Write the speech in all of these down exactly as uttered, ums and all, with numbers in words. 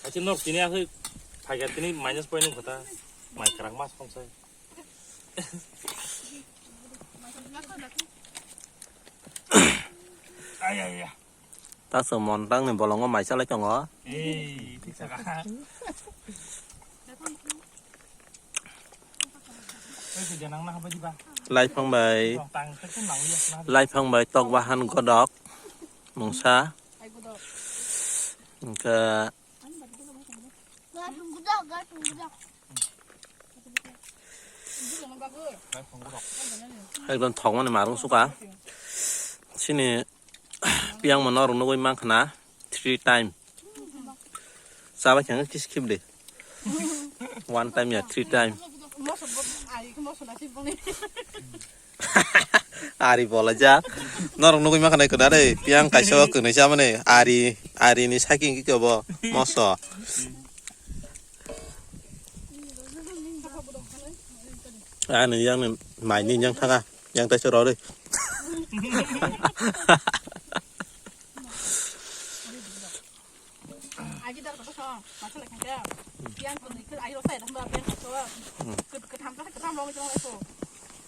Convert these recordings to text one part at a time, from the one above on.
Kaisa nok tini aswk phaikha tini minus point wngkha ta. Mai kwrak mas khonsai. Ai, ai, ai. Taso montang ni bolongo mai chalai tongo. Ei, thik saka. Oi, khe janang na habai diba? Laiphang bai, Rong tang, tang, tang, nang liya, na. Laiphang bai tok bahan godok mungsa. Hwnkhe Ekdom thokmani marung suka. Chini piyang mano rung nugui mankha na three time. Chabai khe kis khibdi. One time ya three time. Ari bolajak. Norok nugui mankha nai kwna re. Piyang kaisa o kwnwi chamani. Ari, ari ni saki wngkhe bo moso. Ani yang ni mai ni yang thanga. Yang taisa rori. Aji dar kata so, masa lagi kan. Yang kuni ke ayo saya tambah yang so. Ke ke tambah ke tambah lagi so.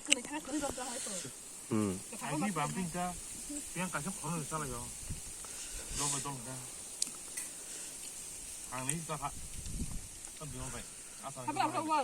Kuni jangan kuni dong lagi so. Hmm. Aji bam tin ta, yang kasih kono salah yo. Dong dong ta. Ang ni ta ha. Tapi orang baik. Asal. Apa apa wal.